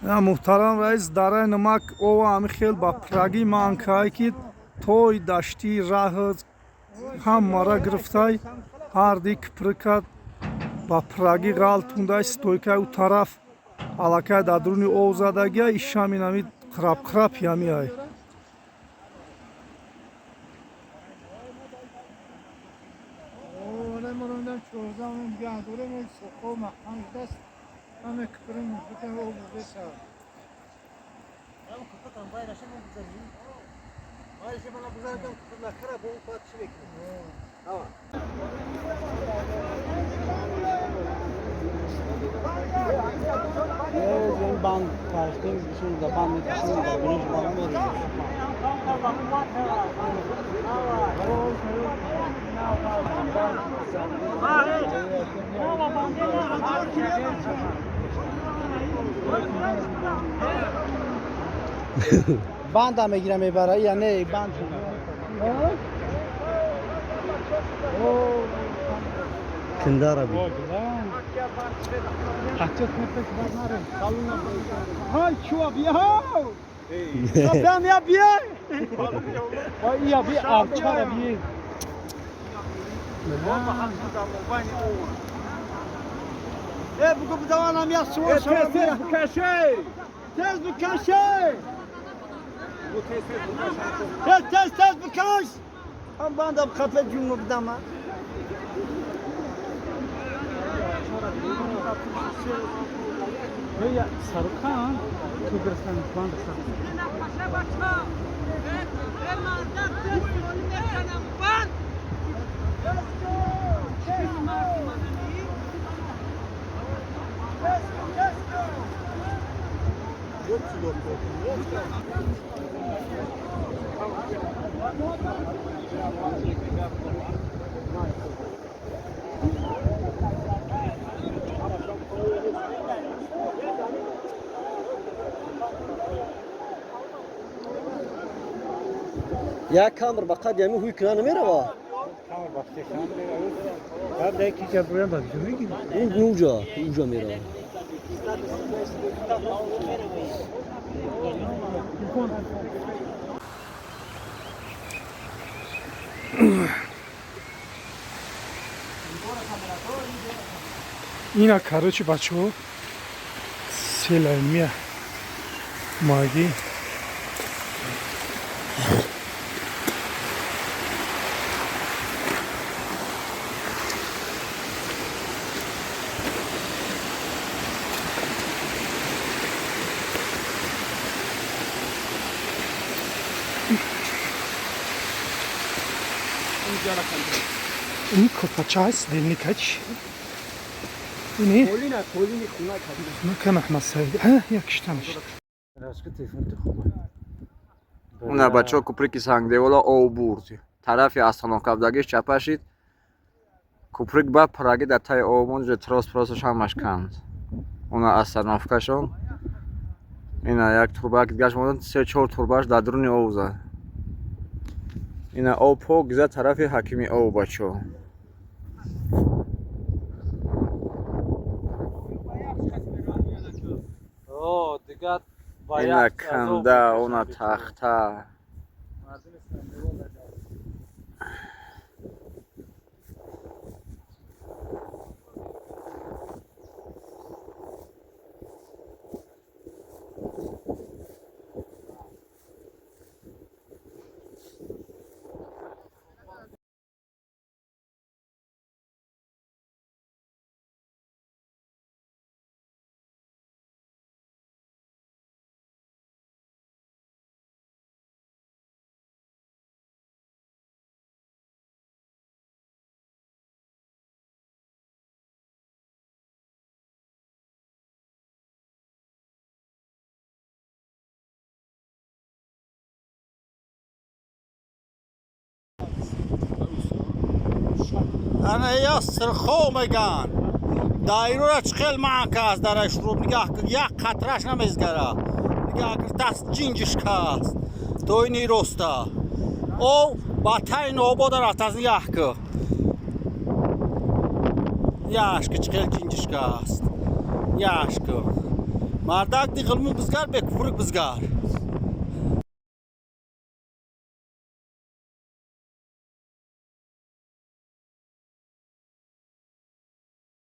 Муҳтарам раис, дараи Намак ова ҳами хел ба пуррагӣ манкай, ки тои даштӣ раҳ ҳамара гирифтай, ҳарди киприкат ба пуррагӣ ғалтундай. Стойкаи ӯ тараф аллакай дар дуруни ов задагия, ишам инами қираб-қираб ямиай. Банд каштем, да банд мекашем, да гурӯш банд мерезем. Банда мегира, мебара я не банд. Киндара би. Ҳай, чуа бия, бям я бия, я би арчара би. Э, бугу бидаванам я суор. Тез бикаше. Тез бикаше. Тез, тез, тез бикаш. Ҳам банда хафе ҷунго бидама. Сарухан ту гирифтан банд. Як камр ба қад ями ҳуй кина намерава. Уҷа, уҷа мерава. Ина, короче, бачаҳо, селай мия маги. Ин кӯрпача аст, делникач ини. Хунака Аҳмадсаид якиштанаш. Уна, бачаҳо, куприки Сангдевола ов бурд. Тарафи остановкавдагиш чапашид. Куприк ба пуррагӣ дар таи об монд, ҷо трос просаш ҳамаш канд. Уна остановкашон. Ина як турбак дигаш монд, се чор турбаш дар дуруни ов зад. Ина об пок зад тарафи ҳакими об, бачаҳо. Ина канда, уна тахта. Ана я сирхо меган. Дайрора чӣ хел маъка аст, дараш руб нигаҳ кун, як қатраш намезгара. Нигаҳ кун, даст ҷинҷишка аст. Доини роста. Ов ба таи нобода рафт аз, нигаҳ кун. Яш ки чӣ хел ҷинҷишка аст. Яш кун. Мардак диғилму бизгар, бе куприк бизгар.